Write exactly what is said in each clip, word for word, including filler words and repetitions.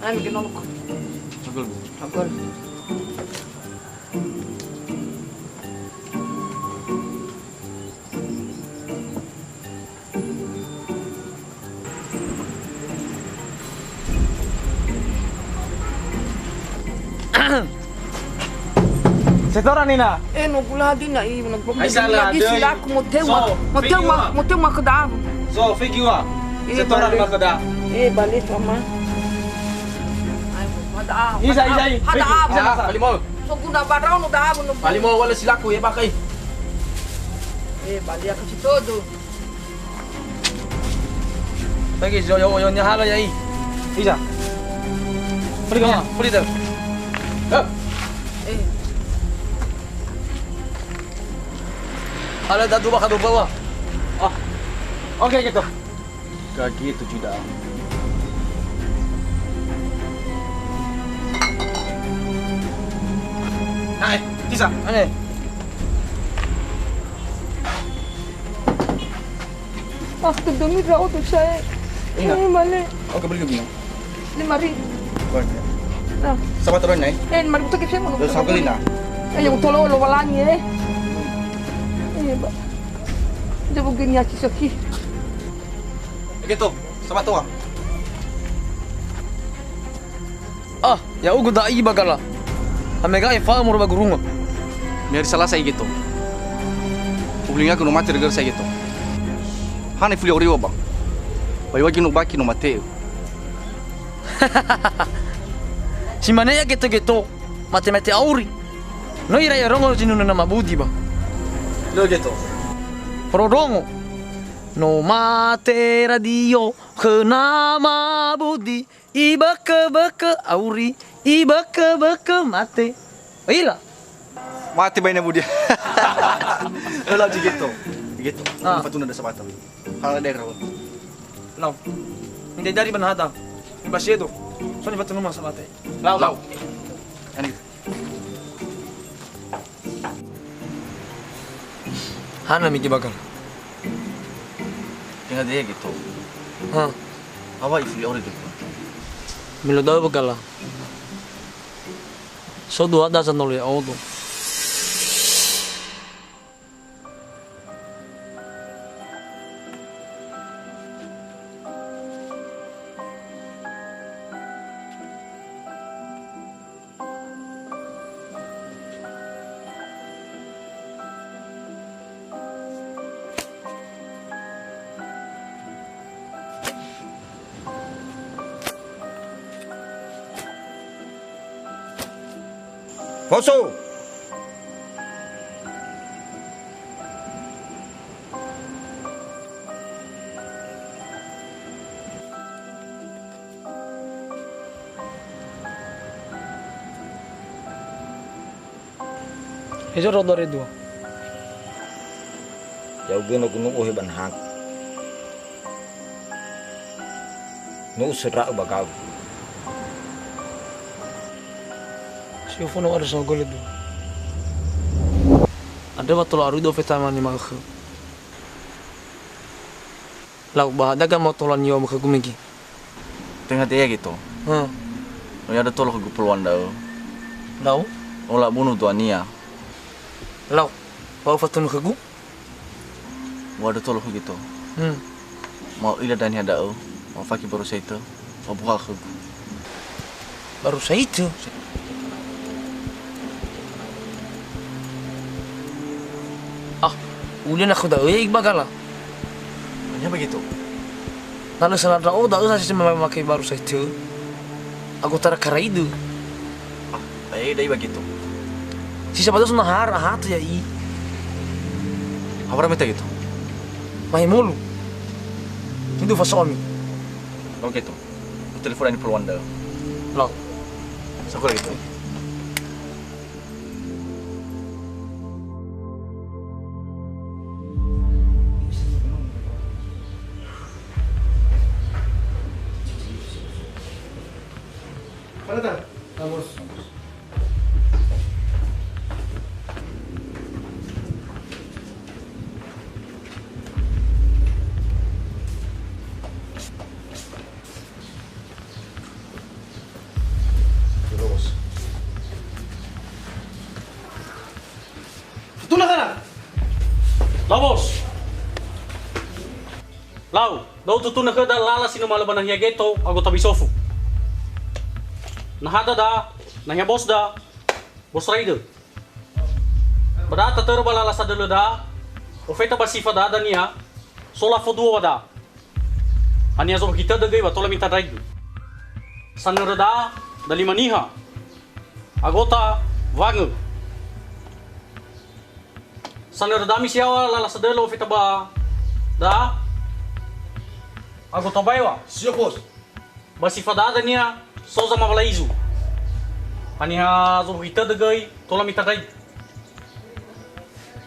Hai, mege nonok. Hagol, Bu. Hagol. Setora nina. Eh, no gula dina i, no gula. Ai, sala, dina di doi. Silaku, moteu ma, so, moteu ma, figi ua. Moteu ma khöda. So, figi ua. Eh, setora bale. Ma khöda. Eh, bale, Fama. Ai, hada. Isa, isa, i. Hada. Figi, isa, isa. Bali mau. So guna barau no da, no. Bali mau wala silaku, ya, pakai. Eh, bale aku si todo. Lagi, yo, yo, yo, nyahala ya, i. Isa. Pergi, ya, pergi dah. Eh. Eh. Ada dua bakal dua bawah. Ah. Oke, gitu. Kaget tuh, Juda. Nah, eh, Tisa. Aneh. Ah, dödömi ndra'odo sa'ae. Ina. Eh, male. Oke, beli dulu. Lima ribu. Oke. Nah. Sabato ron, eh? Eh, lima ribu tak kepeng. Terus aku lina. Eh, yang tolo lo walangi, eh. Eh, ba. Dia begini aja sakit. Gitu, sabato, ah. Ah, ya'ugö da'i ba gala. Hamega efa'ö moroi ba gurunga. Me hari Salasa igeto. Uhulingaku no mate rögöra sa igeto. Hana ifuli auriwa ba. Waiwai no baki no mate'ö. Si mane ya geto-geto, mate-mate auri. No ira ya rongo zinunö nama Budi ba. Lo geto. Prodongo. No mate radio khö nama Budi. Ibökö-bökö auri, ibökö-bökö mate. Oila. Mate baina Budi. Öla di geto. Di geto. Ah. Fatuna da sabata. Hala daerah. Lau. Mindai dari banahata. Mibasiedo. Soni fatunuma sabata. Lau, lau. Ani. Hana mege ba gala. Tenga dea geto. Ha. Awa ifuli auri geto. Me lo da'ö ba gala. So dua da sanolo ya'odo. Fosu! Hezo rodo re dua. Ya'ugö no gunu'u he ba nahagu. No usöndra'ö ba gawu. Si ofo no ada sogole dua. Ada wa tolo arui do feta mani ma'ökhö. Lau ba daga mo tolo nio ma'ökhö gumigi. Tenga dea geto. Hmm. No ya'ada tolo khögu poloan da'ö. Lau? Ola bunu duania. Lau, ba ufatunu khögu? Wa'ada tolo khögu to. Hmm. Mau ila dania da'ö, mau faki baru saitö, mau buha khögu. Baru saitö? Ah, ulia na khöda öya igbagala. Hanya begitu. Na lö sana ndra'o da'ö sa si memakai baru saitö. Anggota Karaidu. Ah, eh, dai begitu. Si siapa tahu sana har, aha tu ya i. Apa ramai gitu? Mai mulu. Itu fasomi. Oke tu. Telepon ini perlu anda. Lo. Sakura gitu. Mana tak? Bagus. Lau, Bos. Lau, da'ö ututunö khöda lala si no ma'alö ba nahia geto, agota Bisofu. Nahada da, nahia bos da, bos raido. Ba da'a tatörö ba lala sadölö da, ofeta ba sifa da dania, so lafo dua ba da. Haniha zobaki tödö göi wa tola mitandraigö. Sanörö da, da lima niha. Agota Wangö. Sanörö da misiawa lala sadölö ofeta ba da. Agota Baewa. Siap, Bos. Ba sifa da dania, so zamawala izu. Haniha zobaki tödö göi, tola mitandraigö.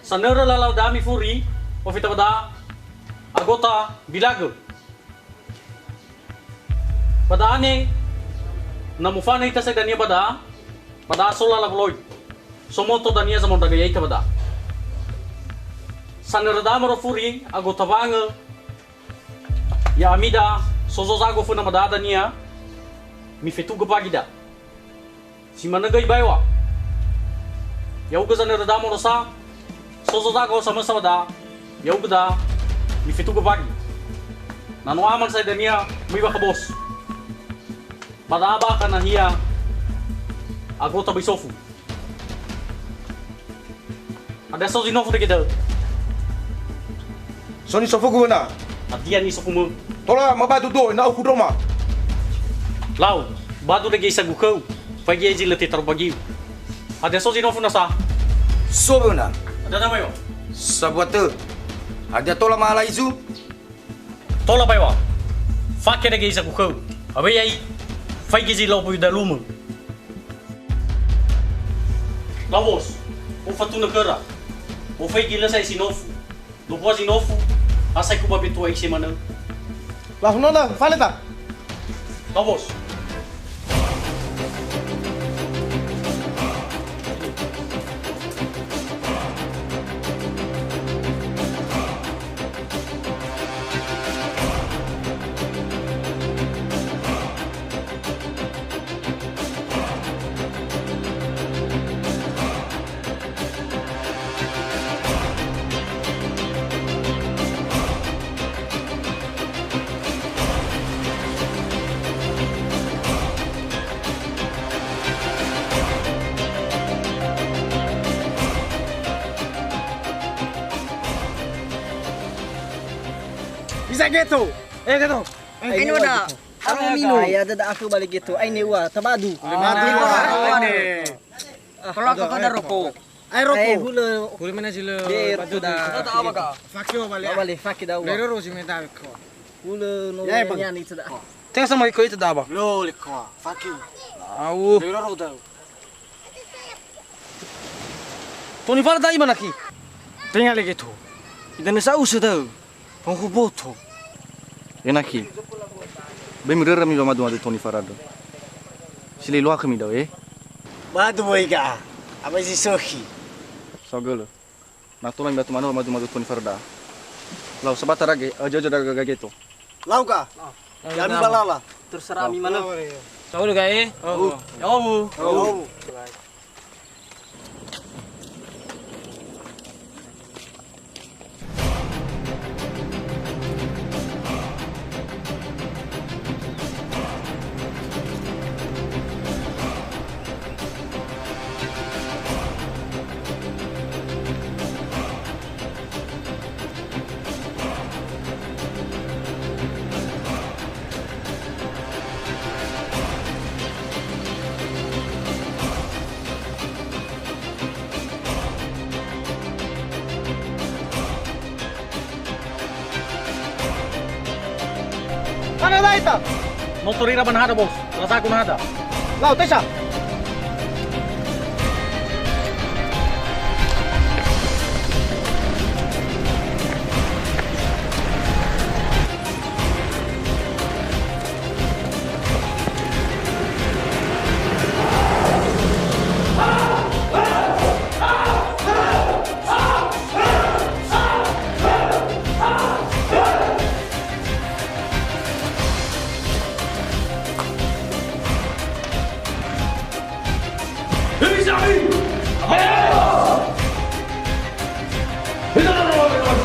Sanörö lala da mifuri, ofeta ba da, agota Bilagö. Ba da'ane, na mofanö ita sai dania ba da, ba da so lala woloi. So moto dania zamondragö ya'ita ba da. Sanörö da moroi furi, agota Wangö, ya'ami da, so zozago föna ba da dania, mifetugö mbagi da. Si manö göi Baewa. Ya'ugö zanörö da molosa, so zozago samösa ba da, ya'ugö da, mifetugö mbagi. Na no aman sai dania, möi bakha bos. Ba da bakha nahia, agota Bisofu. Hadia so zinofu dege da'ö? So nisofugu wena. Hadia nisofumö? Tola mabadu do, ena'ö uku ndroma. Lau, badu dege isagu khöu, faigi zi lö tetaru bagiu. Hadia so zinofu nasa? So wena. Hadia nama yo? Sabua tö. Hadia tola ma'ala izu? Tola Baewa. Fake dege isagu khöu. Awö ya'ia, faigi zi lau boyu dalumö. Lau Bos, ufatunö khöra. Ufaigi lö sa'ae sinofu. Lö bua zinofu, asai ku ba betua ise manö. Lau nona, fale ta. Lau Bos. Bisa geto. Eh, geto. Ai no da. Aro mino. Ai ada da aku balik geto. Ai ne ua tabadu. Madu. Kalau aku tuh ada rokok. Ai rokok. Hulö. Hulö mana sih lo? Batu da. Kita tak apa kak? Fakir balik. Balik fakir dah. Lero rosi minta ko. Hulö no. Ya, Bang. Nian itu dah. Tenga sama iko itu dah, Bang. Lo leko. Fakir. Au. Lero ro dah. Toni fara da ima naki. Tenga lege to. Ida nesa usu dah. Pongku boto. Enaki. Böi mürörö mi ba madu-madu toni farada. Si lö iloakhö mi da'ö, eh? Madu böi ga'a. Ama zi sökhi. Saohagölö. Na tola mi batu manö ba madu-madu toni farada. Lau sabata rage, aja-aja daga gageto. Lau ga'a. Ya'ami ba lala. Terserah mi manö. Saohagölö ga'a, eh? Oh. Ya, oh. Oh. Hana daita? No torira ba nahada, Bos. Rasaku nahada. Lau, tesa.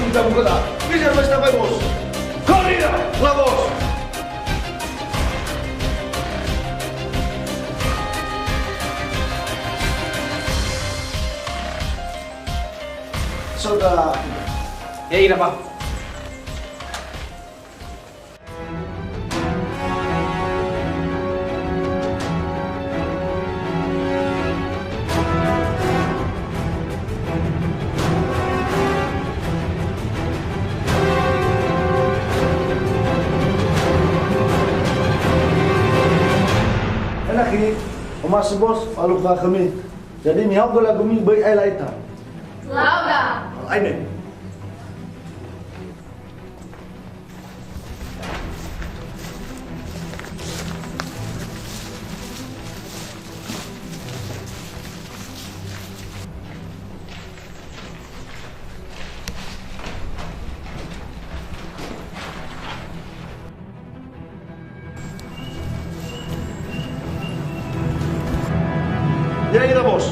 Kita buka tak? Bisa, Mas, sampai, Bos. Kau tidak? Lah, Bos. Saudara. Ya, iya, Pak. Enak ini, omasi, Bos, alukha khömi. Jadi, mihaogö lagumi böi ae la'ita. Laoga. Aine. Ya'ira, Bos.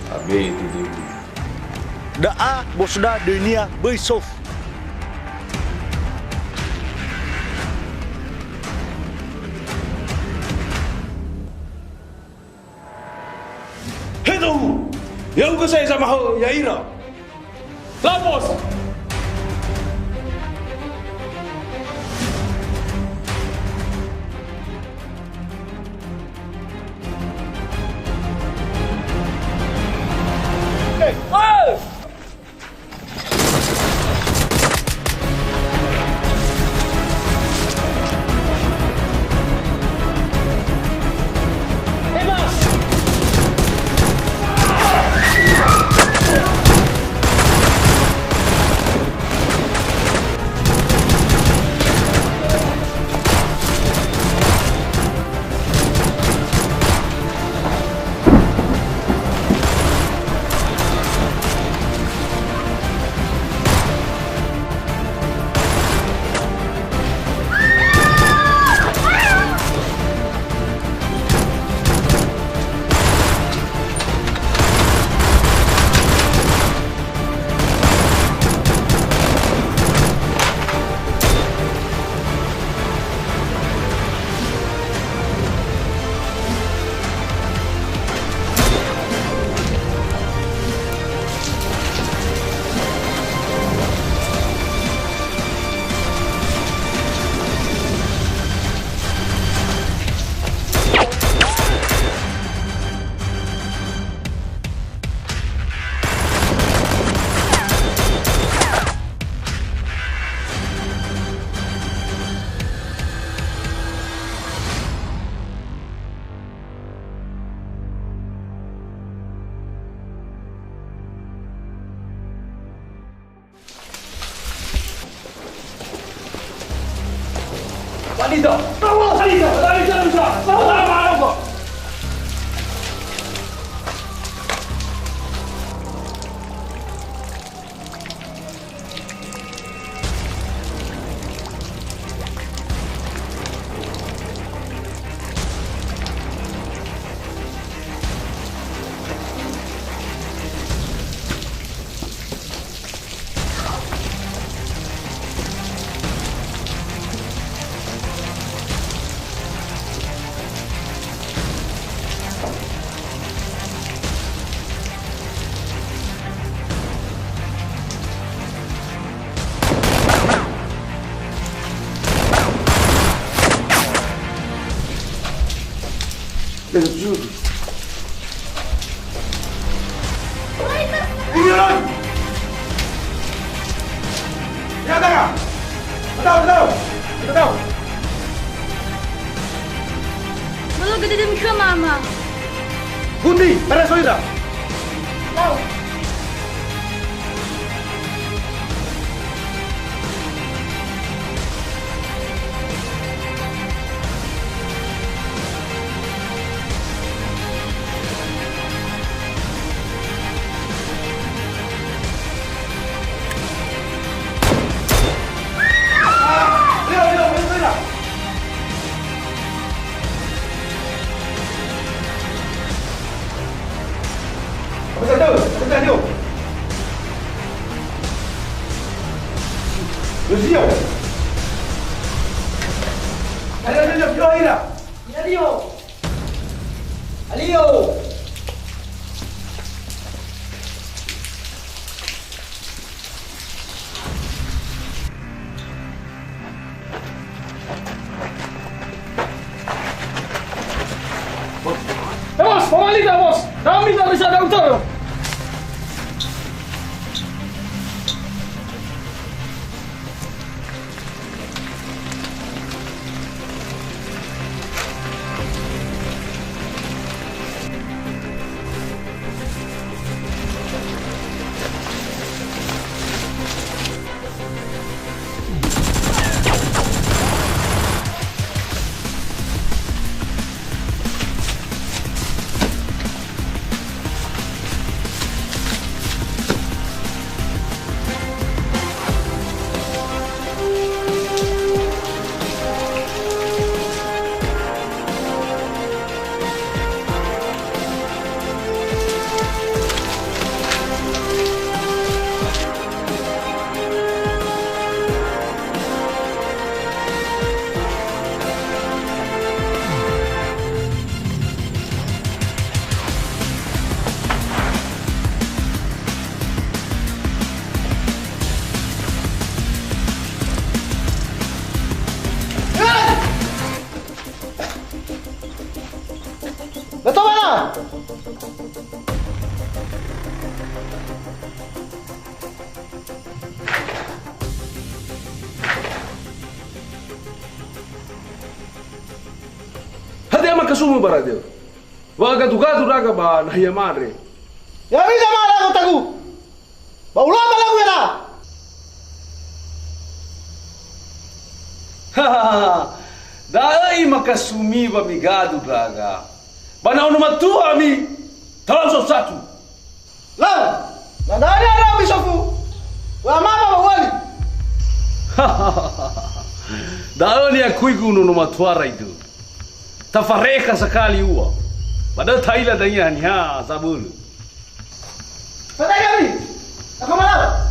Abe, Tudu. Da'a bosda döinia böi sofu. He Tudu, ya'ugö sa'ae zamahö ya'ira. Labos! Bolo gödödömi khöma, Ama. Gundi, faraso ira. Lau. Alio, alio, alio, alio. Alio. Alio. Eh, Bos, pemali dah, Bos. Kami tak bisa dokter. Dato mana? Hadia makasumö bara da'ö? Wa gadu-gadu ndra'aga ba nahia mare. Ya'ami zamara gotagu. Ba ulama lagu era. Da'ö imakasumi ba migadu ndra'aga. Ba na ono matua ami, talau satu-satu. Lau, na da'e ara bisofu, wa mama ba uali. Da'ö niakuigu nono matuara idu. Tafareka sakali ua. Ba da'ö ta'ila dania niha zabölö. Fatai kami. Aku malau.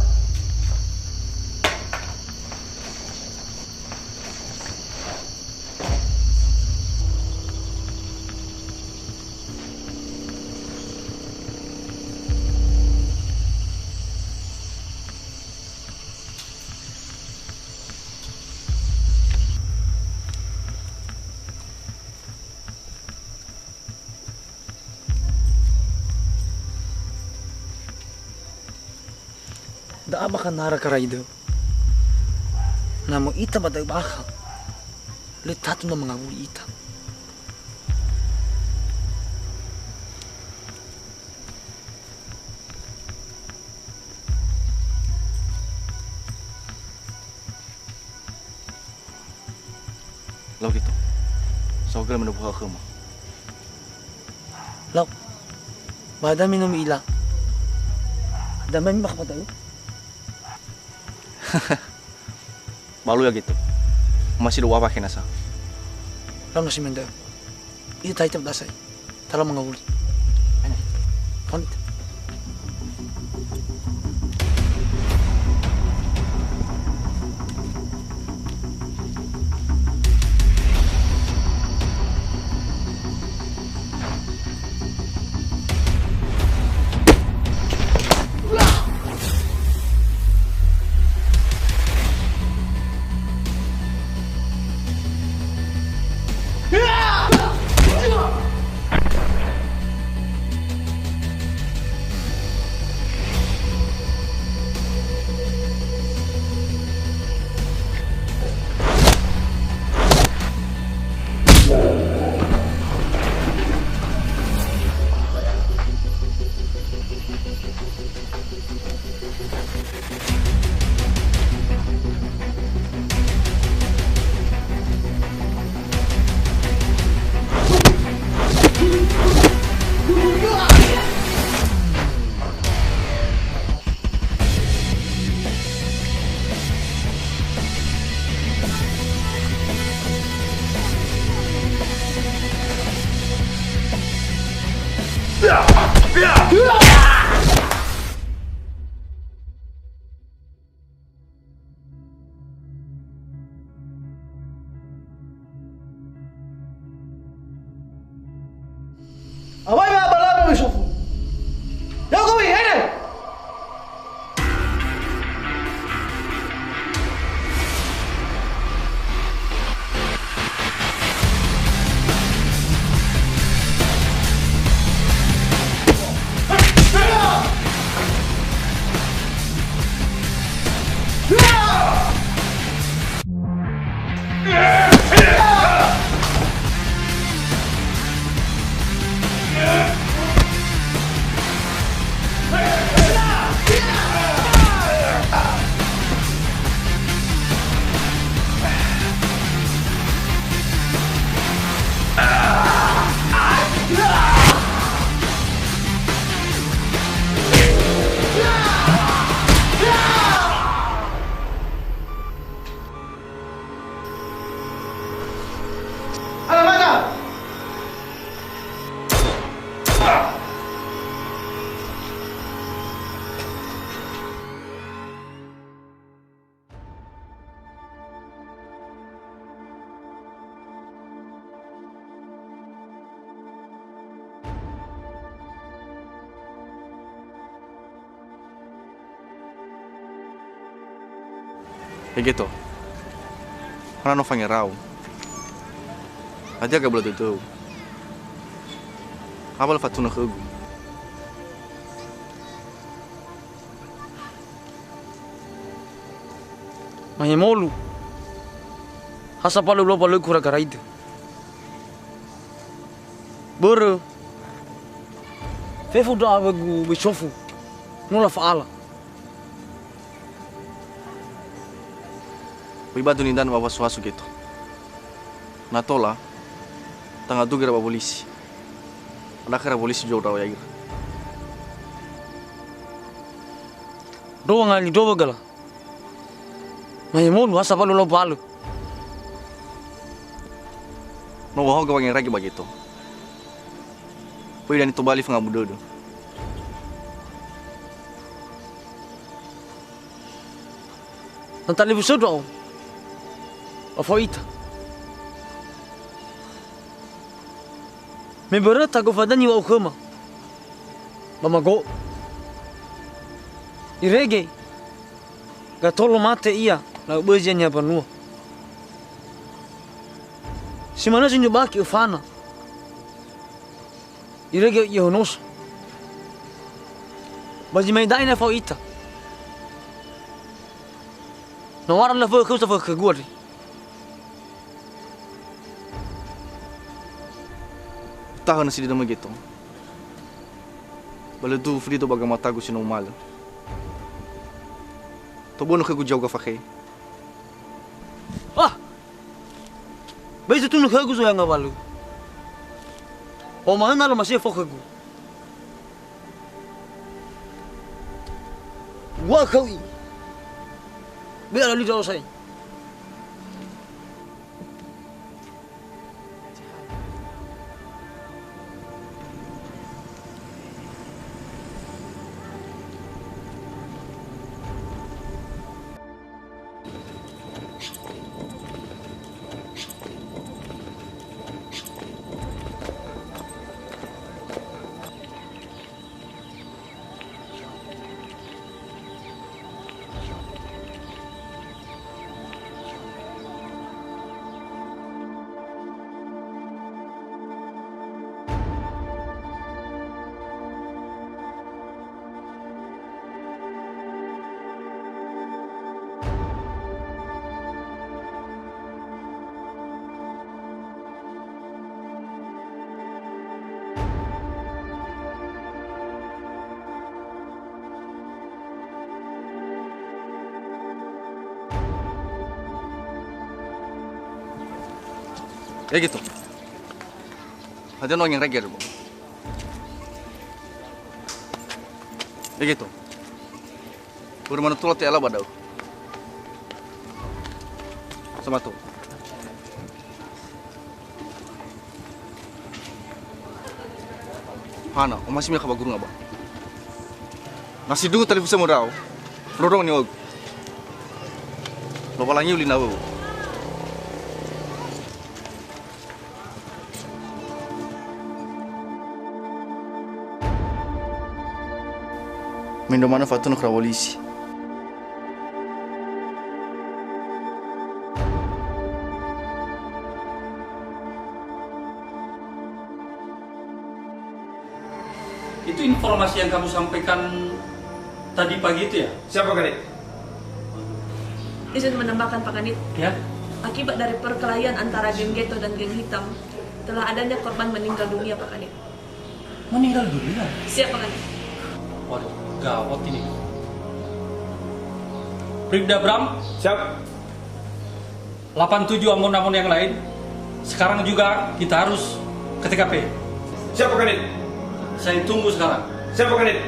Da'a bakha nara karaidö. Na möi ita ba da'ö bakha, lö tatu na mangawuli ita. Lau gitu. Saohagölö menobuha khöma. Lau. Ba da'e no mi'ila. Da'e mi bakha ba da'ö. Balu ya gitu. Masih dua wakil nasa. Lau nasi menda'ö. Ita ita dasai. Talau mangawuli. Ayo. Pamit. Awai ma abalamu Yusufu. Ya'ugö wi, ere! He Geto, hana no fangerau? Hadia gabula dödöu? Haba lö fatunö khögu? Mahemolu. Ha sapalö ulau ba lö gura garaidö. Börö fefu ndra awögu böi sofu, no lafa'ala. Böi ba duni ndanö ba wasuhasu Geto. Na tola, tangadugi ira ba wolisi. Andrö khöra wolisi zondra ya'ira. Ndro wangali ndro wögala. Mahemolu ha sapalö ulau ba lö. No wahaogö wangeragi ba Geto. Böi dania tobali fangabu dödö. Na talifusö ndra'o, ba fao ita. Me mböröta gofa dania wa'aukhuöma, ba mago'ö. Irege gatolo mate ia la'öbözi ya'ia niha mbanua. Si manö zindruhugu öfana. Irege ihonosa. Ba zi mai da'e na fao ita. Na wara lafökhöu safökhögu andre. Tahö nasi dödömö Geto. Ba lö duhu furido ba gamatagu si no umalö. Tobönö khögu zauga fakhe. Ah! Böi zutunö khögu zoya ngawalö. Omahö na lö masi'ö fao khögu. Uwa'ö khöu i. Böi ala li ndra'o sa'ae. Ya gitu. Hadia no ngerege, Bu. Ya gitu. Börö manö tola te'ala ba da'ö. Samato. Hana, omasi mila khö ba gurunga ba. Na sindruhu talifusömö ndra'o, ndrondrongo niŵa'ögu. Lowalangi uli nawöu. Mendrua manö fa'atunu khöra wolisi. Itu informasi yang kamu sampaikan tadi pagi itu ya? Siap, Pak Kanit. Izin menambahkan, Pak Kanit. Ya. Akibat dari perkelahian antara geng Geto dan geng Hitam, telah adanya korban meninggal dunia, Pak Kanit. Meninggal dunia? Siap, Pak Kanit. Waduh, gawat ini. Bribda Bram? Siap. Delapan tujuh ambon-ambon yang lain, sekarang juga kita harus ke T K P. Siap, Pak Kanit. Saya tunggu sekarang. Siap, Pak Kanit.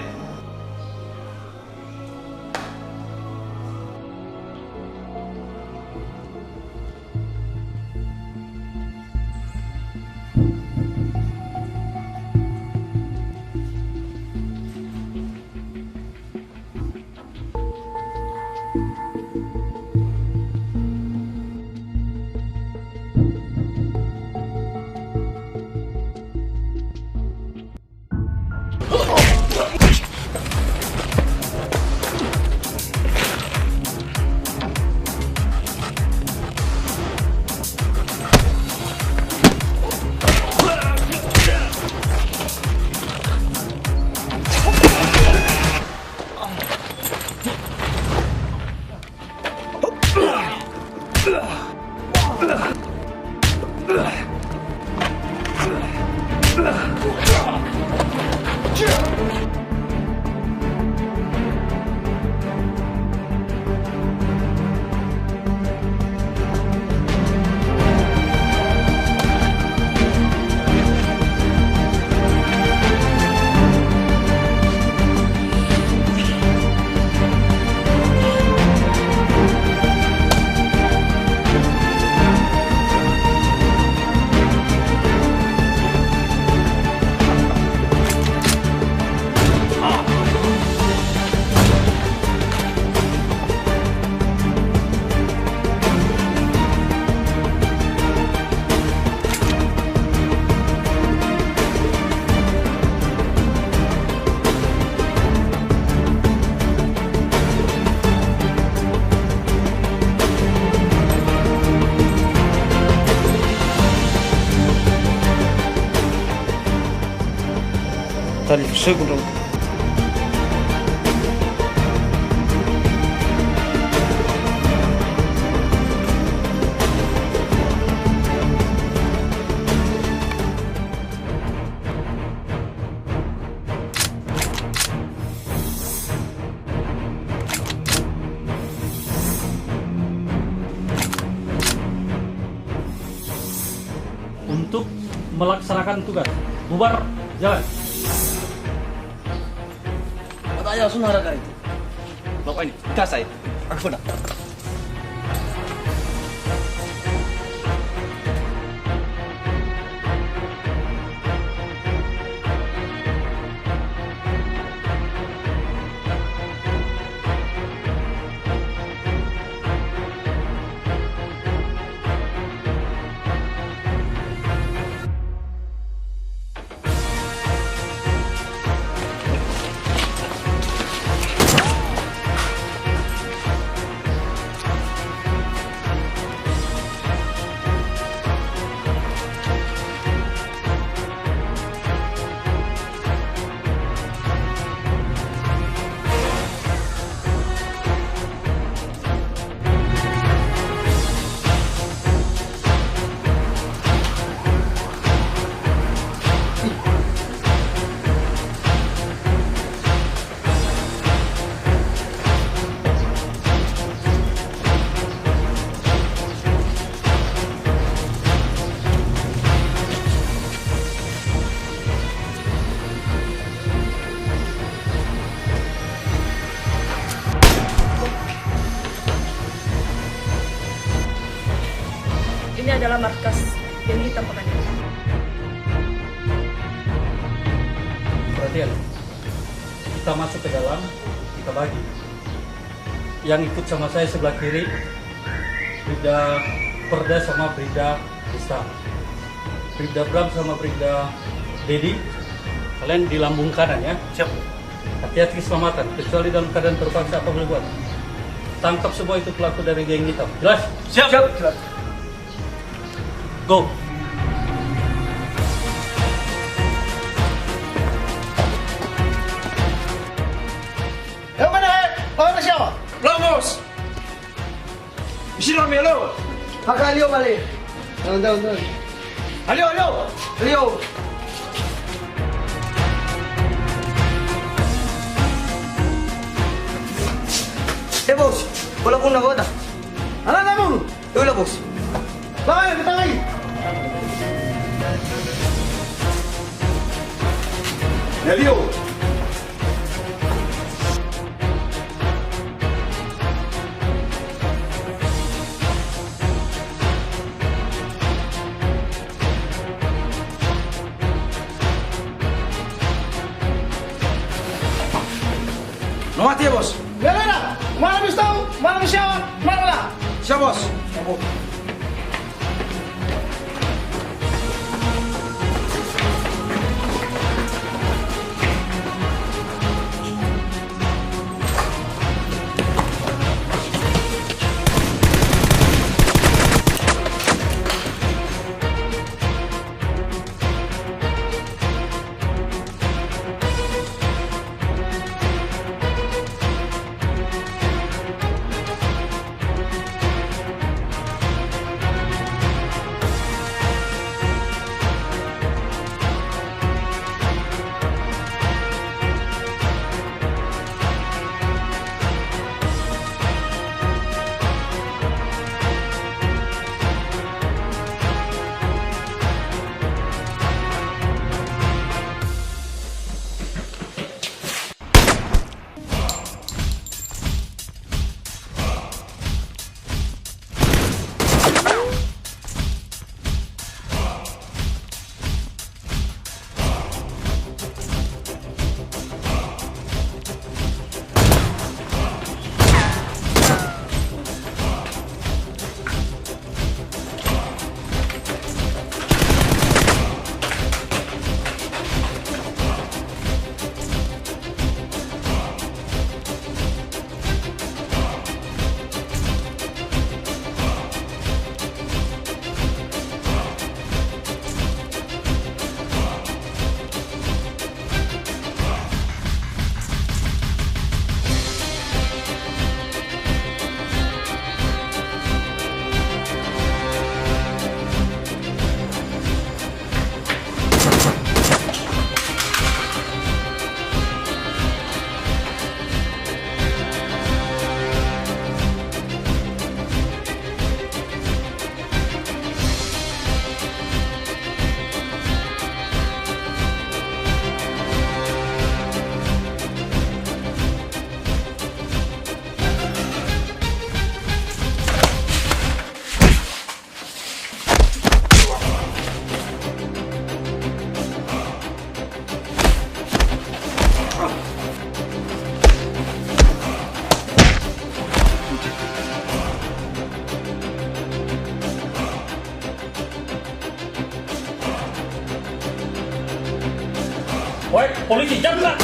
Talifusögu ndra'ugö. Untuk melaksanakan tugas. Bubar, jalan. Kata ayah Sunara kali. Bapak ini, gas saya. Aku pernah. Ini adalah markas geng hitam, Pak Kanit. Perhatian, kita masuk ke dalam, kita bagi. Yang ikut sama saya sebelah kiri, Bribda Perda sama Bribda Desta. Bribda Bram sama Bribda Dedi, kalian di lambung kanan ya. Siap. Hati-hati keselamatan, kecuali dalam keadaan terpaksa atau boleh buat. Tangkap semua itu pelaku dari geng hitam. Jelas? Siap. Siap. Jelas. Go. Yang mana, eh? Lawan siapa? Lo, Bos. Isi rame lo. Maka alio bale. Tahu, tahu, tahu. Alio, alio. Alio. Eh, Bos, bola guna kota. Ala namun. Yaudah, Bos. Baik, kita lagi. Ya, Lio. No mate, Bos. Belera, malam istau, malam siawan, malam lah. Siap, Bos. Siap, Bos. Woi, polisi, jangan!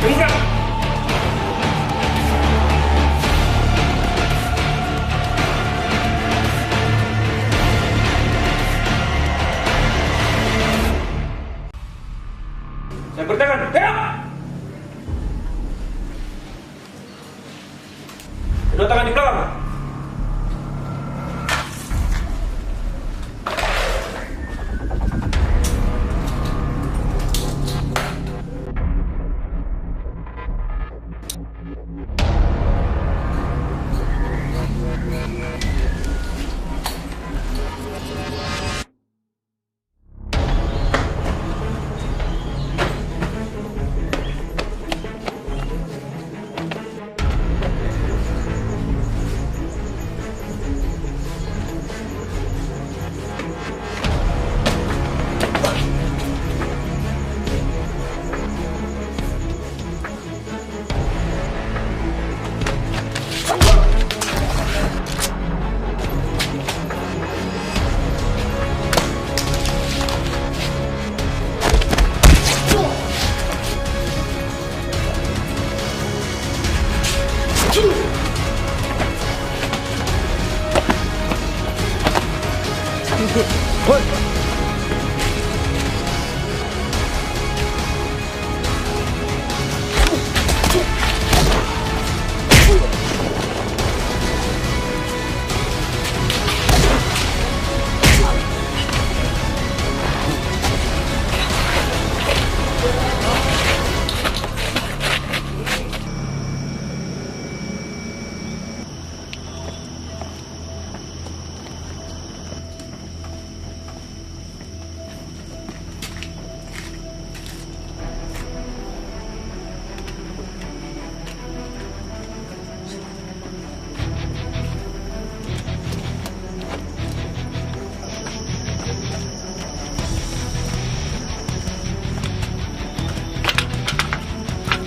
Saya bertangan, tegak! Kedua tangan di belakang.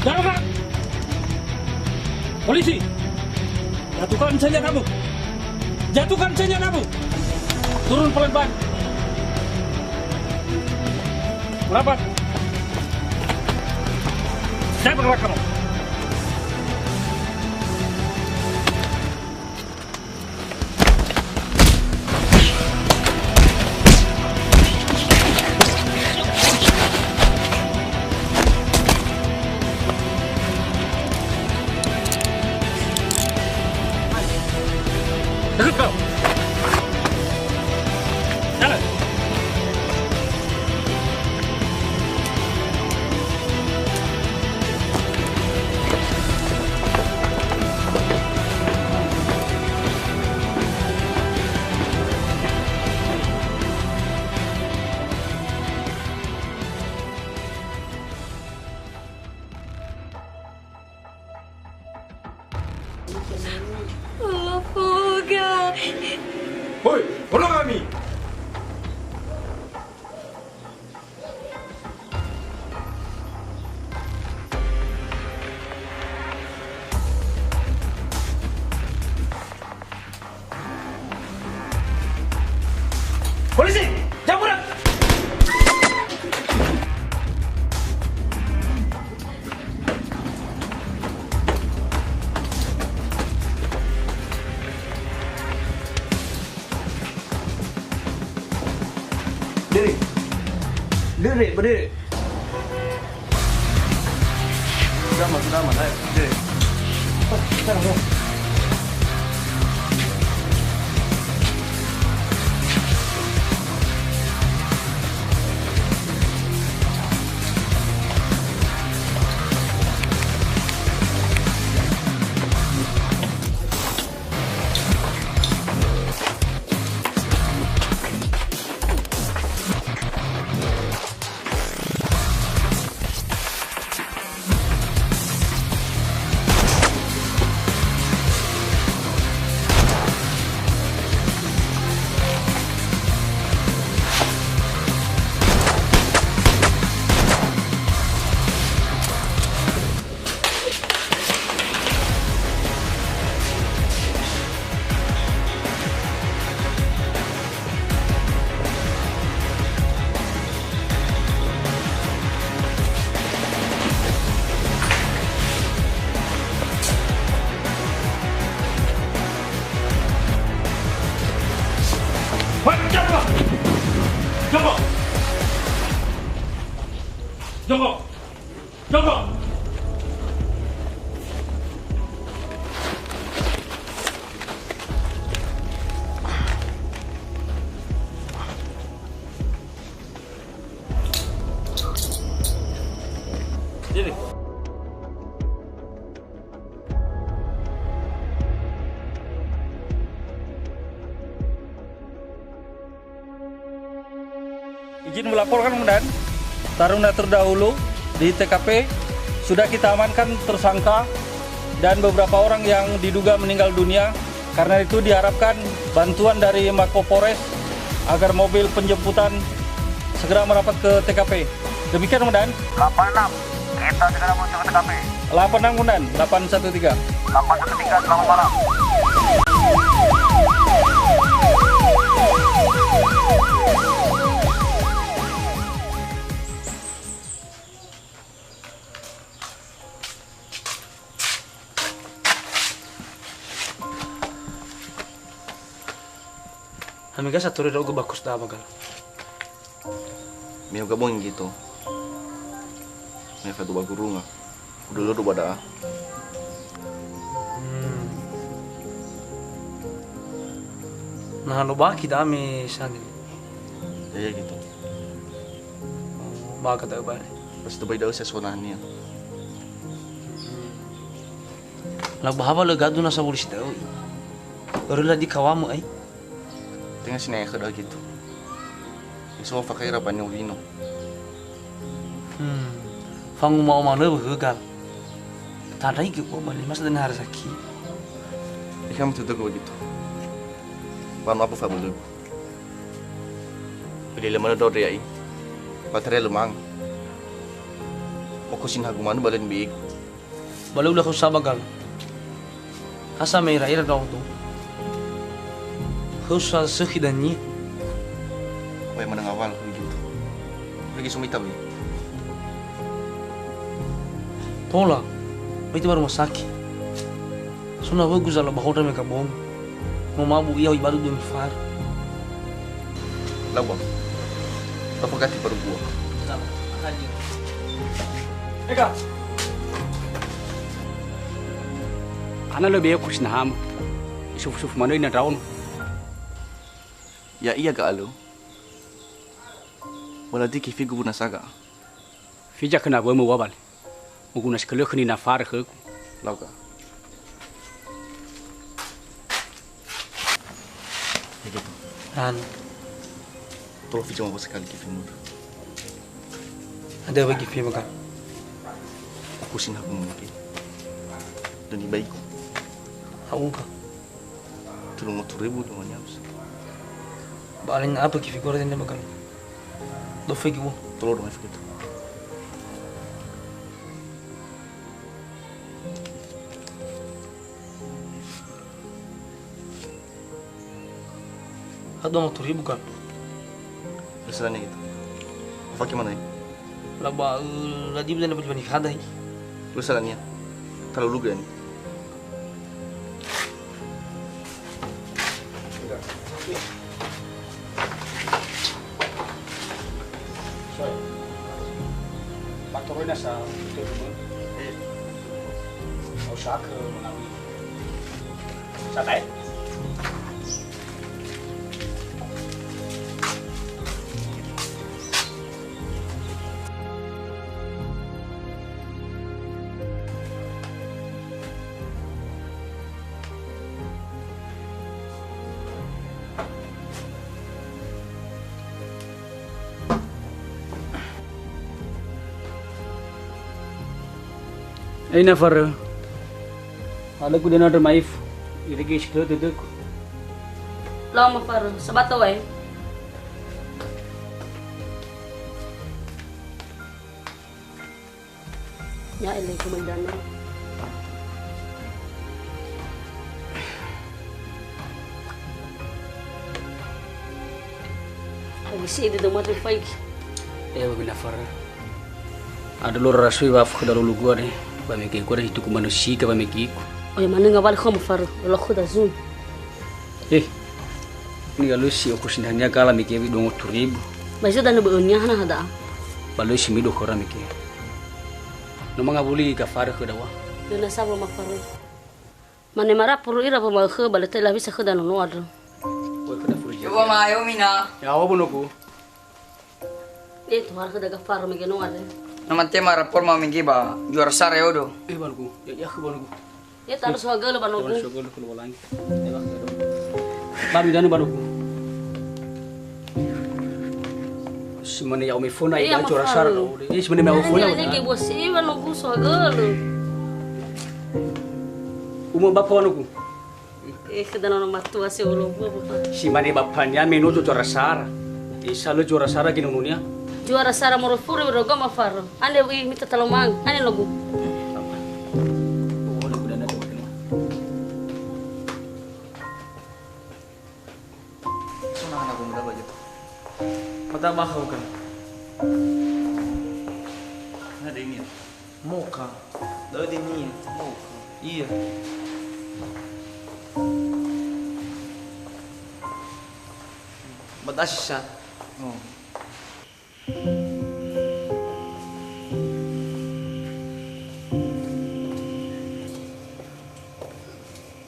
Darurat! Polisi! Jatuhkan senjatamu! Jatuhkan senjatamu! Turun pelan-pelan! Merapat! Jangan bergerak kamu! Deket kau. Jalan. Hoi, tolong kami! Polisi, jamburan! Diri. Diri, berdiri. Sudah aman, sudah aman, ayo. Diri. Cepat, sekarang, ya. Joko! Sini. Izin melaporkan, Komandan, taruna terdahulu di T K P sudah kita amankan tersangka dan beberapa orang yang diduga meninggal dunia. Karena itu diharapkan bantuan dari Mako Polres agar mobil penjemputan segera merapat ke T K P. Demikian, Komandan. Delapan enam, kita segera menuju ke T K P. Delapan enam, Komandan. Delapan satu tiga. Delapan satu tiga, selamat malam. Hami ga satori ndra'ugö ba kos da'a ba gal. Me uga bongi gitu. Me fadu ba gurunga. Udah lu ba da'a. Hmm. Nah, lo baki da'a me sangin. Ya, ya gitu. Oh, ba kata bale. Pas itu bai da'a saya suara nahania. Hmm. Lau ba hawa lö gadu na sawuli si da'ö. Ori la di kawamö ai. Tenga sinaya khöda gitu. Iso fakaira ba niulino. Hmm. Fanguma oma lö wöhögal. Tandai gö oma lima sa dana hari saki. Ikam tutugo gitu. Panu apa fabulu. Beli lemana dode ai. Patare lemang. Oku sin hagu manu balen big. Ba lö ula khöu saba gal. Ha sa me ira-ira ndra'odo. Khöu sa sökhi dania. Oe menengah awal gitu. Lagi sumita beli. Tola, mai te ba rumah sakit. So na wögu zala ba hondra me gabong. No mabu ia ibadu dua mifar. Lawa. Apa gati baru gua? Ega. Ana lö be aku sinaham. Isuf-suf manö ina ndraono. Ya iya ga alo. Wala diki figu buna saga. Fija kena wömö wawal. Moguna si kölö khöni nafarö khögu. Lauka. Ya gitu. Ran. Tolo fija mau sekali ke film. Ada bagi film kan? Aku sih nak mungkin. Dan ibaiku. Aku kan. Telu ratus ribu dengan nyamsa. Ba alin apa ki figura tende bakal. Dofe ki wo. Tolo dong efek itu. Ha dua ratus ribu kan? Misalnya gitu. Apa gimana ya? Laba, eh, ladi bila dapat bani kada, eh. Lu salah niat. Kalau lu gani. Sorry. Faktor ini sa, eh. Usah ke mengalami. Santai. Ei, Nafarö. Alö ku dena andre maif. Irege iskö tödöku. Lau, Mafarö, sabata wae. Ya, ele ku mai dana. Agi si ede doma te faigi. Eh, ba bina Farö. Ada lora rasui wa khöda lulu gua deh. Ba mege gua deh itu ku manusia ba mege ku. Oh, ya mana ngawal kho Mafarö. Lo khöda zun. Eh, ni galusi oku sindahania gala mege wi dua ratus ribu. Ba izo dana beunia hana hada. Ba lusi mido khöra mege. No mangawuli gafarö khöda ua. Lö nasa wamafarö. Mane marapuru ira wama'ökhö ba lö ta'ila hewisa khöda nono andrö. Oi khöda furu. Ya'o ma, ya'o mina. Ya'o bonoku. Eh, tohara khöda gafarö mege nono andrö. No mate marapor ma mege ba juara sara yodo. Eh, bonoku. Ya, ya khö bonoku. Ya, talu sohagölö ba nogu. Talu sohagölö khö Lowalangi. Ya, ba khöda. Ba midanu ba nogu. Si mane ya'o meföna ida juara sara. Eh, si mane ya'o meföna. Nege bua si ba nogu sohagölö. Uma bapa wa nogu. Eh, khöda nono matua si olo bua, bapa. Si mane bapania me no juara sara. Eh, sa lö juara sara ge nononia. Juara sara moro furu rogo mafarö. Ane ui mita talomang. Ane nogu. Sona anak muda baca. Mata mahal kan? Ada ini ya? Moka. Ada ini ya? Moka. Iya. Mata sisa. Oh.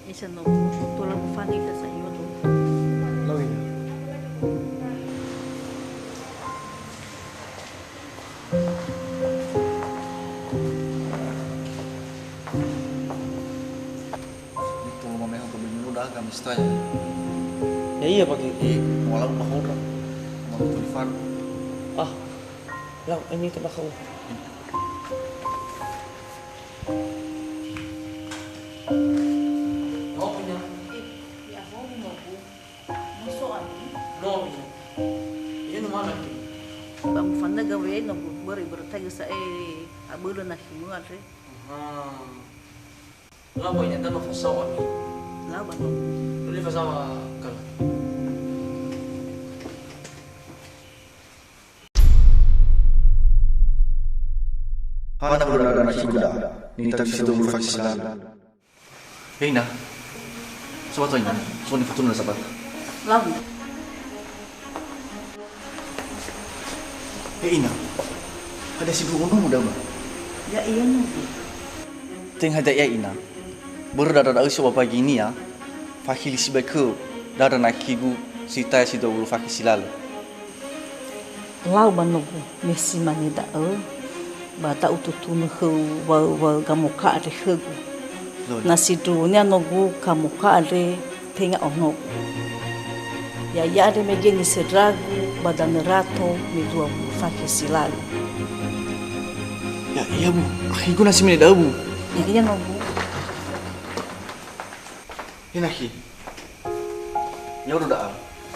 Esa no tola gufani ka sa iwa to. Lawina. Itu lo mameho ke bini lo dah kami style. Ya iya, Pak. Eh, walau bahora. Mau telepon. Ah, lau, ini kena kau. Nomi. Nomi. Iya, no mana ki? Ba mufana gawe no börö, börö tagi sa'e abölö na khimö andre. Aha. Lau ba ina dama fasao ami. Lau ba no. Luli fasao kala. Hana börö dada na khiguda, ni tagi si dua wulu fakhe si lalu. He ina, sobatö ina, so nifatunö na sabat. Lau. He ina, hadia sindruhu nomu dama? Ya'ia nogu. Tenga hadia ia ina, börö dada da'ö si ba pagi nia, fakhili sibai khöu, dada na khigu si taya si dua wulu fakhe si lalu. Lau ba nogu, me si mane da'ö, ba da ututunö khöu waö-waö gamoka andre khögu. Lolo. Na sindruhunia nogu gamoka andre tenga onogu. Ya'ia andre mege nisöndragu ba danö Rato me dua wulu fakhe si lalu. Ya'ia bu, akhigu na si mane da'ö bu. Ya'ia nogu. He nakhi. Ya'odo da'a,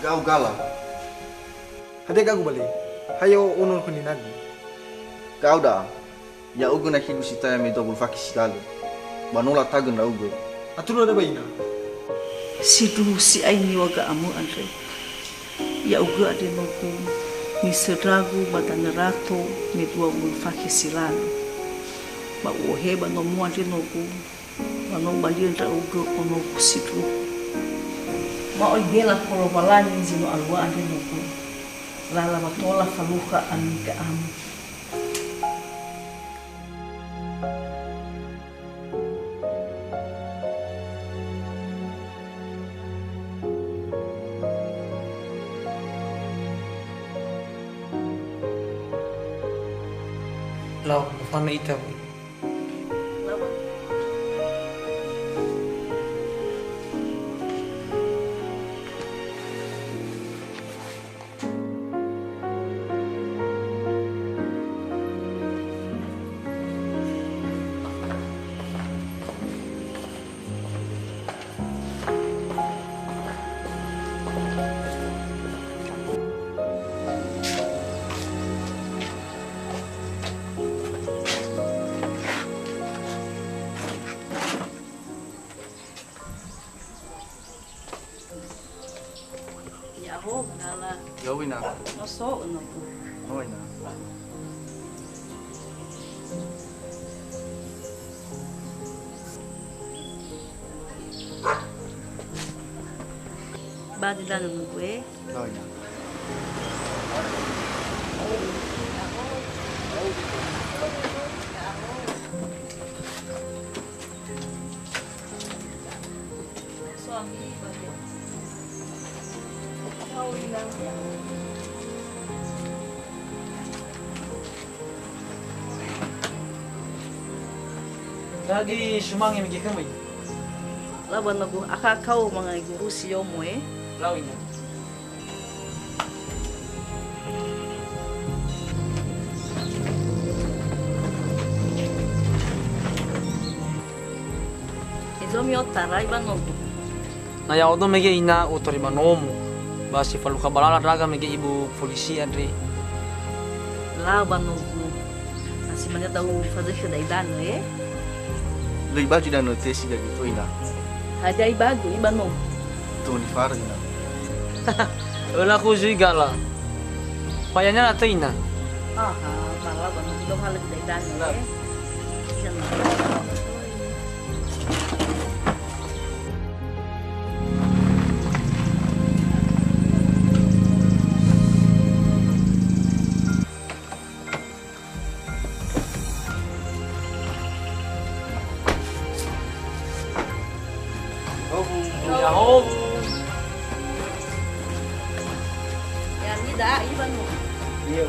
ga'au gala. Hadia ga'agu bale? Hayo ono khö ninagu. Ga'au da'a, ya'ugö nakhigu si taya me dua wulu fakhe si lalu. Ba no latagö ndra'ugö. Aturö dada ba ina. Sindruhu si'ai niŵa'ö ga'amö andre. Ya'ugö andre nogu, nisöndragu ba danö Rato me dua wulu fakhe si lalu. Ba u'ohe ba nomo andre nogu. Ba no ubalia ndra'ugö onogu sindruhu. Ba oi bela khö Lowalangi zi no alua andre nogu. Lala wa tola falukha ami ga'amu. Lau, mufana ita, Bu. Ya'ahowu, Nala. Ya'ahowu, Ina. No so'ö nogu. No, Ina. Ba di danö nogu, e. No, Ina. Dagi sumange mege khöma. Lau ba nogu, akha kau mangai guru si yomo e. Lau ina. Ezo mi'otarai ba nogu. Na ya'odo mege ina u'otarai ba nomo. Ba si falukha ba lala ndra'aga mege ibu polisi andre. Lau ba nogu. Na si mane da'u fazökhö da'i danö, e? Lö ibaju danö te si dagi to ina. Hadia ibaju iba nogu. To nifara ina. Öla ku zui gala. Payanya na tö ina. Aha, bala ba nogu dong halö da'i danö, e? Ya'ami da'a iba no. Iya.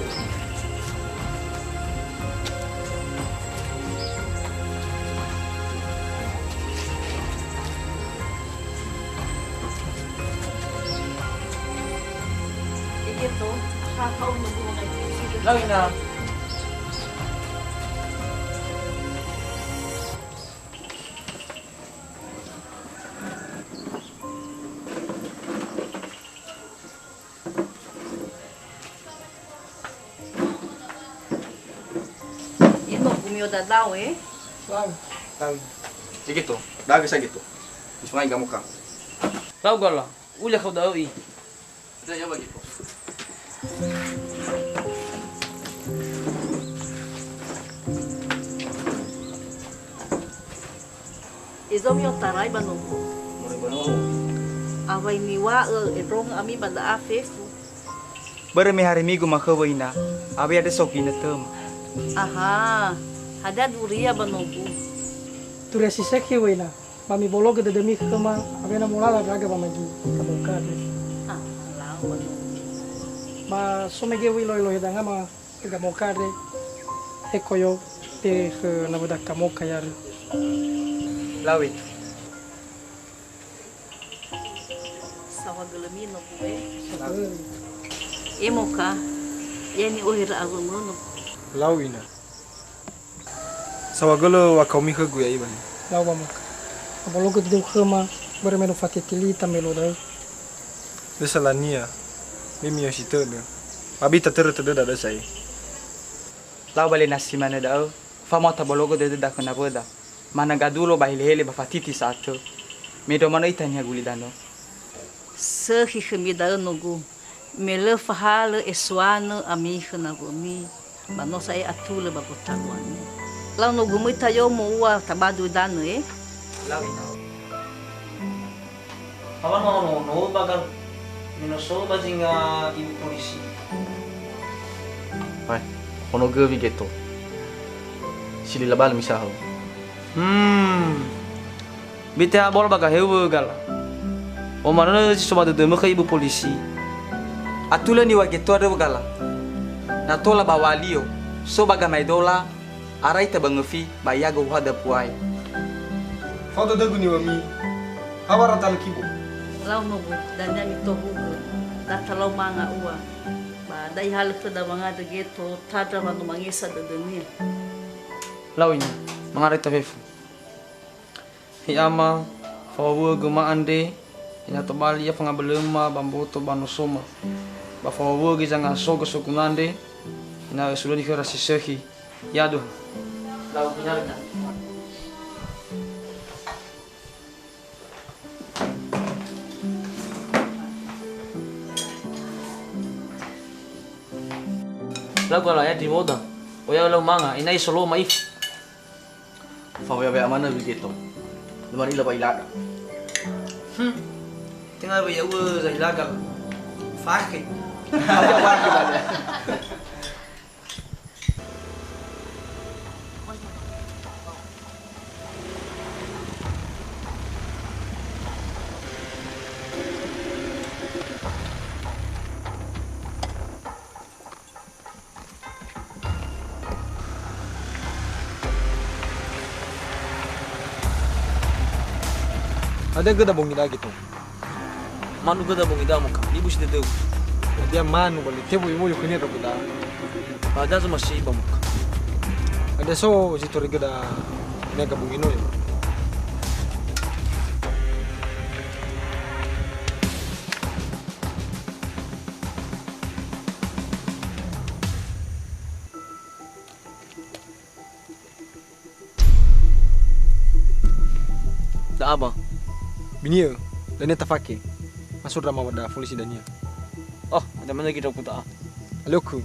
Lau ina. Ino gumio dadao, e? Lau. Lau. Egeto, da'a sa geto. Misungai gamoka. Lau gala, ulia khöu da'ö i. Ada ya bagi kok. Ezo mi'otarai ba nomo. Moroi ba nomo. Awai niŵa'ö endrongö ami ba da'a fefu. Börö me haremigu makhöwö ina, awea dösö ginötöma. Aha, hadia duria ba nogu? Duria si sökhi wöina, ba mibologö dödömi khöma, awena molala ndra'aga ba magi, gamoka andre. Ah, lau ba nogu. Ma so mege wöi lohe-lohe danga ma gamoka andre, he koyo, te khö nawöda gamoka ya'arö. Lau itu. Saohagölömi nogu e. Emoka, ya ni'ohera awömö nogu. Lau ina. Saohagölö wakaomi khögu ya iba ni. Lau ba moka. Abologö dödöu khöma, börö me no fatitili tamelo da'ö. Lö salania, me mi'osi tödö. Abi tatörö tödöda da'ö sa'ae. Lau ba le na si manö da'ö, fao ma tabologö dödöda khö nawöda. Mana gadulo ba hele-hele ba fatiti sa'atö. Mendrua manö ita niha gulidanö. Sökhi khömi da'ö nogu, me lö fahalö esuanö ami khö nawömi, ba no sa'ae atulö ba gotaluami. Lau nogu möi tayomo ua tabadu danö, e? Lau ina. Hawa no, no, no, bagal. Me no so ba zinga ibu polisi. Hai, ono göwi geto. Sili labal misahö. Hmm. Bite abol ba gaheu wö gala. Omanö si so ba dödömö khö ibu polisi. Atulö niŵa'ö geto andrö wö gala. Na tola ba walio, so ba gamaedola, Arai tabangöfi ba iago uhada buai. Fao dödögu niŵa'ömi, hawa ratalö kibo. Lau nogu, dania mitohugö, da talau manga ua. Ba da'i halö khöda wangandrö geto, tandra wa no mangesa dödönia. Lau ina, mangandrö ita fefu. He Ama, fawawuögö ma andre, ena'ö tobali ia fangabölöma ba mboto ba nosoma. Ba fawawuögö zangasogö soguna andre, ena'ö sulöni khöra si sökhi. Yaduha. Lau hinaröna. Lau gala ya di moda. Oya lau manga, ena'ö isolo'ö ma'ifu. Fawewe amana wi geto. Lö manila ba ilada. Hmm. Tenga ba ya'uö zahilaga. Fakhe. Hadia göda bongi da'a Geto? Manu göda bongi da'a Moka. Ibu si dödöu. Hadia manu bali tebu ibu yukuni ro göda. Hadia zoma si iba Moka. Hadia so zi tori göda mega bongi no ya. Da'a ba. Bini'ö, dania tafake. Masuk drama wada polisi dania. Oh, ada mana kita ku ta'a. Alioku.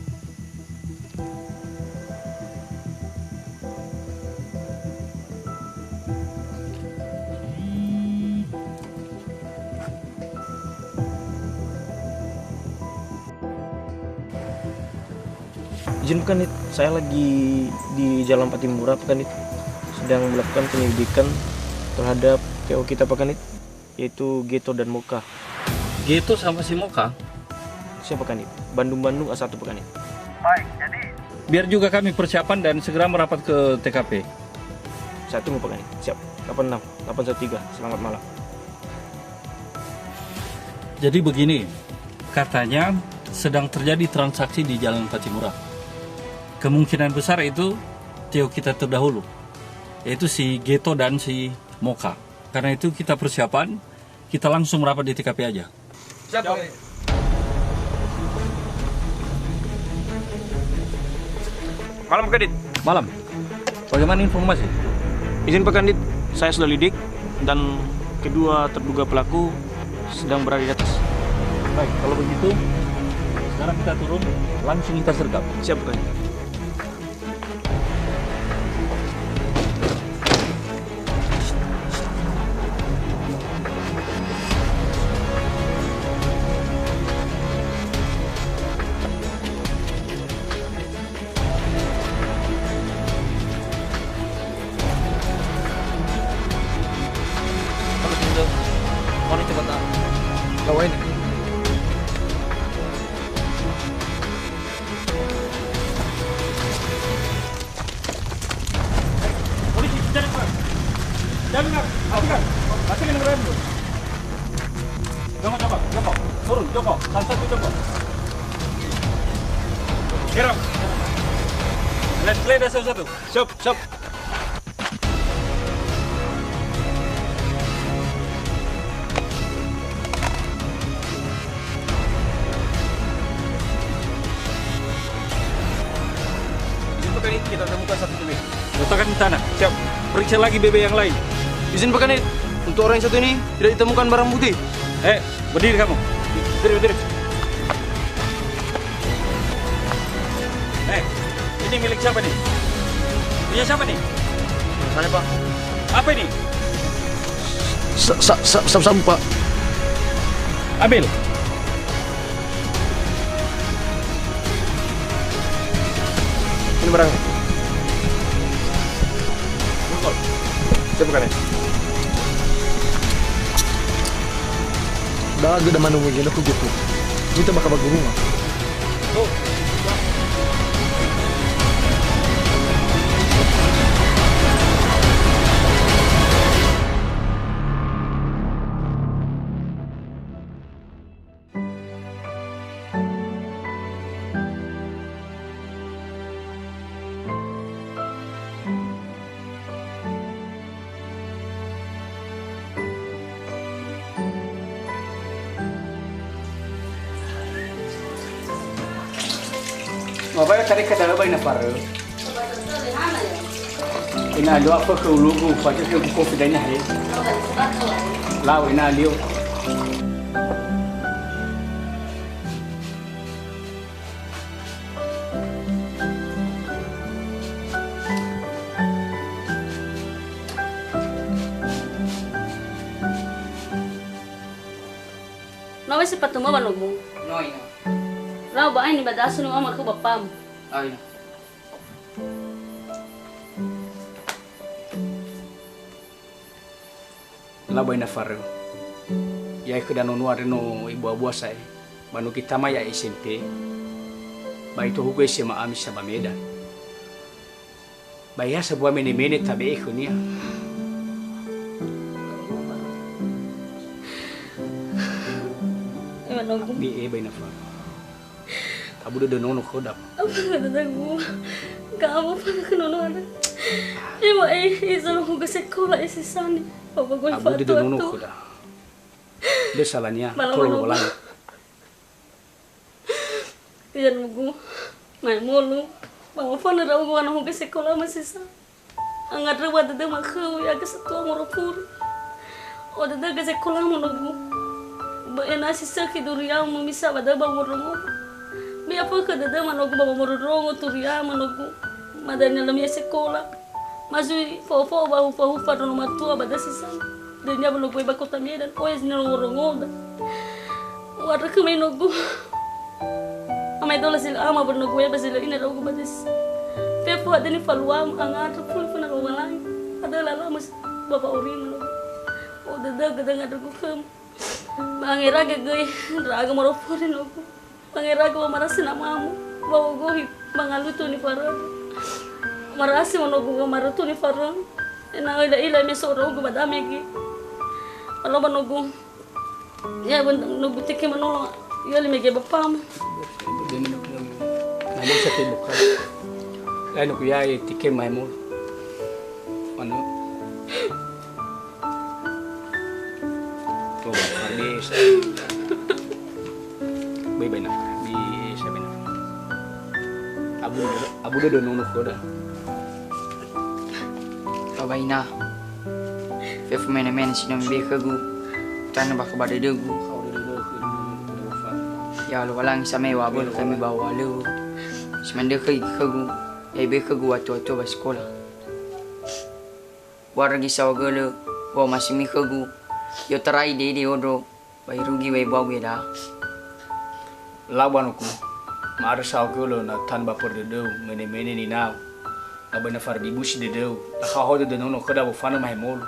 Izin Pak Kanit, saya lagi di Jalan Patimura Pak Kanit, sedang melakukan penyelidikan terhadap T O kita Pak Kanit, yaitu Geto dan Moka. Geto sama si Moka? Siap Pak Kanit, Bandung-Bandung A satu Pak Kanit. Baik, jadi biar juga kami persiapan dan segera merapat ke T K P. Saya tunggu Pak Kanit, siap. Delapan enam, delapan satu tiga, selamat malam. Jadi begini, katanya sedang terjadi transaksi di Jalan Patimura. Kemungkinan besar itu T O kita terdahulu, yaitu si Geto dan si Moka. Karena itu kita persiapan, kita langsung merapat di T K P aja. Siap, Pak. Malam, Kadit. Malam. Bagaimana informasi? Izin, Pak Kanit, saya sudah lidik dan kedua terduga pelaku sedang berada di atas. Baik, kalau begitu, sekarang kita turun, langsung kita sergap. Siap, Pak Kanit. Kalau gitu, mau nih coba tak? Lawain. Polisi, kejar, Pak. Jangan, Pak. Matikan. Matikan yang rem. Jongkok, jongkok, jongkok. Turun, jongkok. Satu, satu, jongkok. Gerak. Let's play dah satu-satu. Siap, siap. Izin, Pak Kanit, kita temukan satu B B. Letakkan di tanah. Siap. Periksa lagi B B yang lain. Izin, Pak Kanit, untuk orang yang satu ini tidak ditemukan barang bukti. Eh, berdiri kamu. Berdiri, berdiri. Eh, ini milik siapa nih? Punya siapa nih? Saya, Pak. Apa ini? Sa-, sa-, sa-, sabu-sabu, Pak. Ambil. Ini barangnya. Siap bukan ya? Da'a göda manu mege na ku getu. Mita maka bagurunga. Mabaya tadi kada ba ina farö. Ina alio apa ke ulugu, pakai ke buku fidanya hari. Lau ina alio. No we sepatu mo ba nogu. No ina. Lau ba aini ba dasu no ama ku bapam. Aina. Labai na farö. Ya'e khö danö no andre no ibua-bua sa'ae. Ba no gitama ya'e S M P. Ba itohugö S M A misa ba Medan. Ba eha sambua mene-mene tabe'e khönia. Be'e ba ina fa. Abu dödö nono khöda. Apa kata aku? Kamu apa ke nono ada? Ewa eh, izalo ke sekolah isi sani. Apa gue Abu dödö nono khöda. Dö salania, Malam tolo minggu. Lowalangi. Iya nunggu. Mai mulu. Mama fana raugu ana hoge sekolah masih sa. Angandrö wa dödöma khöu ya'aga satua morofuri. O dödöga sekola monogu. Ba ena'ö si sökhi duriamu misa ba da'ö ba wondrongo. Mi'afökhö dödöma nogu ba wondrongo turiamu nogu. Madania lö mi'e sekola. Ma zui fo'ofo'o ba hufa-hufa ndrongo matua ba da'ö si sa. Dania ba nogu ba kota Medan. Oya zi ndrongo-ndrongoda. U'andrö khöma inogu. Ama edola zi lö ama ba nogu ba zi lö ina ndra'ogu ba desi. Fefu hadia nifaluamu angandrö fuli föna Lowalangi. Hadia lala mas ba wa'aurima nogu. O dödöga dangandrögu khöma. Ba angeraga göi ndra'aga morofuri nogu. Ba angeraga wamarasi namamu. Ba wogohi ba ngalutu nifarögu. Marasi monogu wamarötu nifarögu. Ena'ö ila-ila me so ndra'ogu ba da'ö mege. Ba lo ba nogu. Ya, bun, no butike manolo, ya, lima ge bapam. Na bisa te buka. Lain aku ya, eh, tike mai mul. Anu. Tuh, bisa. Bai, bai, na. Bisa, bai, na. Abu, abu dödö nono khöda. Ba ina. Fefu mene-mene si no mibe khögu, tanö bakha ba dödögu. Ya Lowalangi, samai wa'abölö khömi ba wa'alöŵö. Si manö khöi khögu, ya ibe khögu wa'atua-tua ba sekola. U'andrö göi saohagölö wa'omasumi khögu, i'otarai dede ondro, ba irugi wa ibuagu iada'a. Lau ba nogu, ma'andrö saohagölö na tanö ba pöri dödöu, mene-mene ninau. Lau ba ina fara dibusi dödöu, lakhao dödö nono khöda wofanö mahemolu.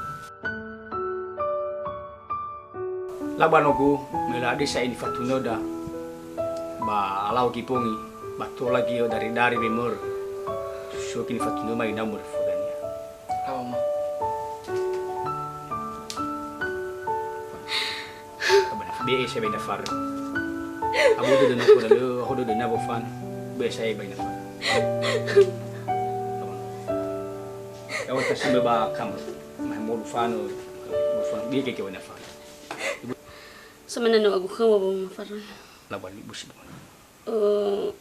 Lau ba nogu, me la'adisa ini fatunöda, ba alau gipongi, ba tola gio dari-dari wemör. Suoki nifatunöma inau mörö fodania. Lau ma. Be'e sa bai ina fara. Abu dödö nono khöda lö, aho dödö na wofan. Be'e sa bai ina fara. Awa tasima ba kamar. Mah molu fano, molu fano. Be'e ke ke ina fara. Samena no agu khöma ba ma fara. La bali busi. Eh,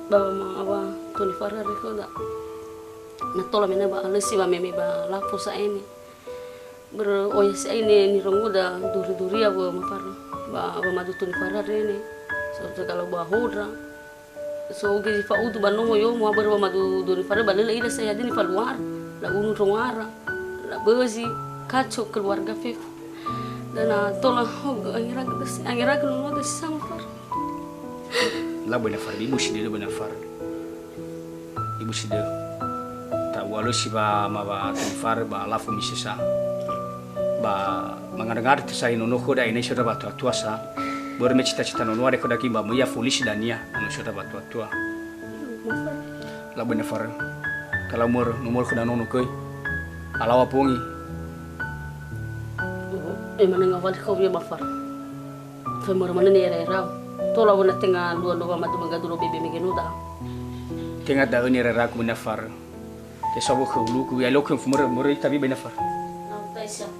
ba wama'awa toni fara re khöda. Na tola mena ba alösi ba meme ba lafo sa'ae ne. Börö oya sa'ae ne nirongoda duri-duria wö ma fara. Ba wamadu toni fara re ne. So, so kalau ba hodra. So, oge zi fa'udu ba nomo yomo, börö wamadu toni fara ba lö la'ila sa'ae hadia nifaluara. La'unu ndrongoara. Labözi, kacau keluarga fefu. Dana tola hogö angeraga desi, angeraga nono desi sama fara. La böi na fara, ibusi dödö böi na fara. Ibusi dödö. Ta'ualösi ba ma ba toni fara ba lafo misesa. Ba mangandrö-ngandrö tesari nono khöda enai sodra ba tua-tua sa. Börö me cita-cita nono are khöda ki ba möi ya folisi dania, nono sodra ba tua-tua. Laböi na fara. Kalau mör, nomor khöda nono göi. Alawa pongi. E mana ngawali khöu ya ba fara. Fe mör mana ne era-erau. Tola wöna tenga lua-lua madu mangadu lo bebe mege noda. Tenga da'ö ne era-eraku böi na fara. Ke sawo khöu luku, ya lo khöu mör, mör ita bi böi na fara. Au taisa.